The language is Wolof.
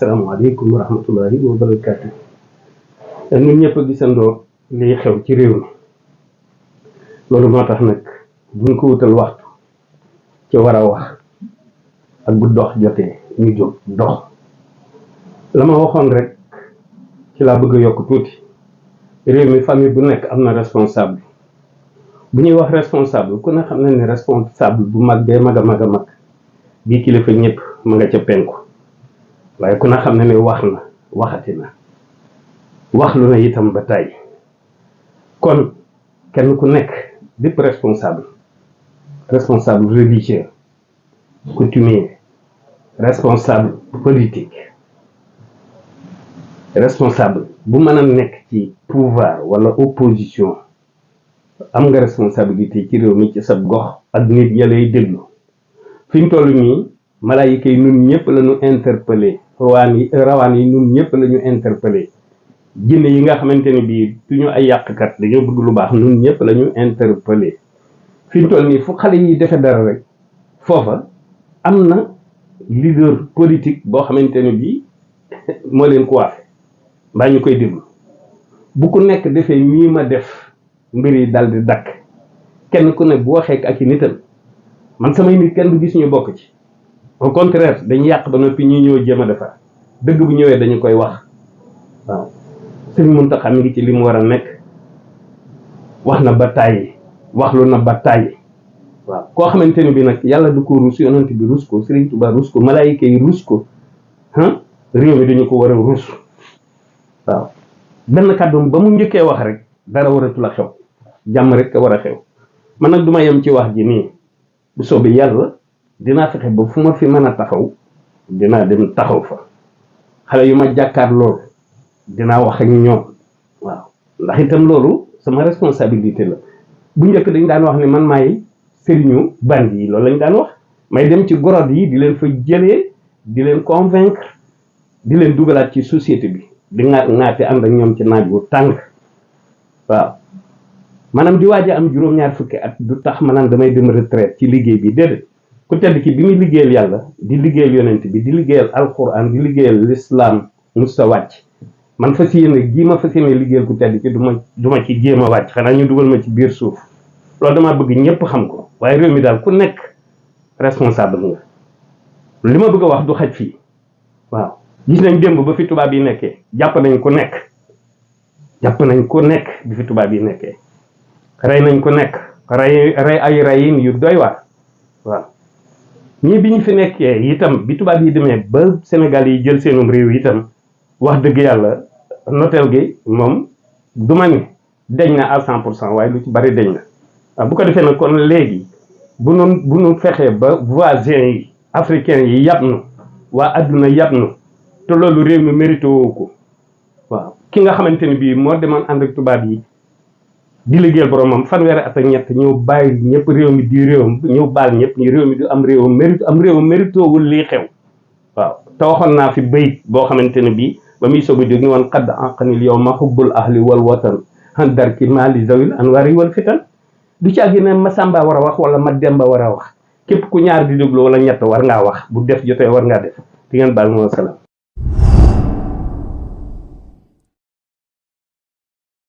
asalaamaaleykum wa rahmatullahi wa barakaatu. ñun ñëpp a gisandoo liy xew ci réew mi loolu moo tax nag buñ ko wutal waxtu ci war a wax ak bu dox jotee ñu jóg dox. la ma waxoon rek ci laa bëgg a yokk tuuti. réew mi famille bu nekk am na responsable bu ñuy wax responsable ku ne xam na ne responsable bu mag bee mag a mag a mag bii kilifa ñëpp ma nga ca penku waaye ku ne xam na ne wax na waxati na wax lu na itam ba tàyyi kon kenn ku nekk bépp responsable religieux coutumier responsable politique responsable bu mën a nekk ci pouvoir wala opposition am nga responsabilité ci réew mi ci sa gox ak nit ña lay déglu fi ñu toll nii malaayika yi nun ñëpp la ñu interpellé rawaan yi nun ñëpp la ñu interpellé jinne yi nga xamante ne bii duñu ay yàqkat dañoo bëgg lu baax nun ñëpp la ñu interpellé fi ñu toll nii fu xale yi defe dara rek foofa am na leader politique boo xamante ne bii moo leen coiffé mbaa ñu koy déglu bu ku nekk defee nii ma def mbir yi dal di dakk kenn ku ne bu waxee ak i nitam man samay nit kenn du gis ñu bokk ci au contraire dañu yàq ba noppi ñuy ñëw jéem a defar dëgg bu ñëwee dañu koy wax waaw Sëriñ Muntaxa mi ngi ci li mu war a nekk wax na ba tàyyi waxlu na ba tàyyi waaw koo xamante ne bi nag yàlla du ko rus yonent bi rus ko Sëriñ Tuubaa rus ko malaayika yi rus ko réew mi dañu ko war a rus waaw benn kàddu ba mu njëkkee wax rek dara waratul a xew jàmm rek war a xew man nag duma yem ci wax ji nii bu soobee yàlla dinaa fexe ba fu ma fi mën a taxaw dinaa dem taxaw fa xale yu ma jàkkaar loolu dinaa wax ak ñoom waaw ndax itam loolu sama responsabilité la bu njëkk dañ daan wax ne man maay sëriñu bandi yi loolu lañ daan wax may dem ci gorod yi di leen fa jëlee di leen convaincre di leen dugalaat ci société bi di ŋaati ànd ak ñoom ci naaj wu tàng waaw maanaam di waaj a am juróom-ñaar fukki at du tax ma naan damay dem retraite ci liggéey bi déedéet ku tedd ki bi muy liggéeyal yàlla di liggéeyal yonent bi di liggéeyal alquran di liggéeyal l'islam musta wàcc man fas yéene gii ma fas yéene liggéeyal ku tedd ki du ma ci jéem a wàcc xanaa ñu dugal ma ci biir suuf loolu damaa bëgg ñëpp xam ko waaye réew mi daal ku nekk responsable nga li ma bëgg a wax du xaj fii waaw gis nañ démb ba fi tubaab yi nekkee jàpp nañ ku nekk bi fi tubaab yi nekkee rey nañ ku nekk rey ay reyin yu doy waar waaw ñii bi ñu fi nekkee itam bi tubaab yi demee ba Sénégal yi jël seenum réew itam wax dëgg yàlla noteel gi moom du ma ni deñ na à 100% waaye lu ci bari deñ na waaw bu ko defee nag kon léegi bu nu fexee ba voisins yi africains yi yàpp nu waa adduna yàpp nu te loolu réew mi mérité woo ko waaw ki nga xamante ne bii moo demoon ànd ak tubaab yi di liggéeyal boromam fanweeri at ak ñett ñëw bàyyi ñëpp réew mi di réewam ñëw baal ñëpp ñu réew mi di am réewam mérité wul lii xew waaw te waxoon naa fi bayit boo xamante ne bii ba muy soog a jóg ni woon xadd anqanil yow ma xubbul ahli wal watan han darki mali zawil anwari wal fitan du ci àggi ne ma Samba war a wax wala ma Demba war a wax képp ku ñaar di déglu wala ñett war ngaa wax bu def jotee war ngaa def di ngeen baal moo salaam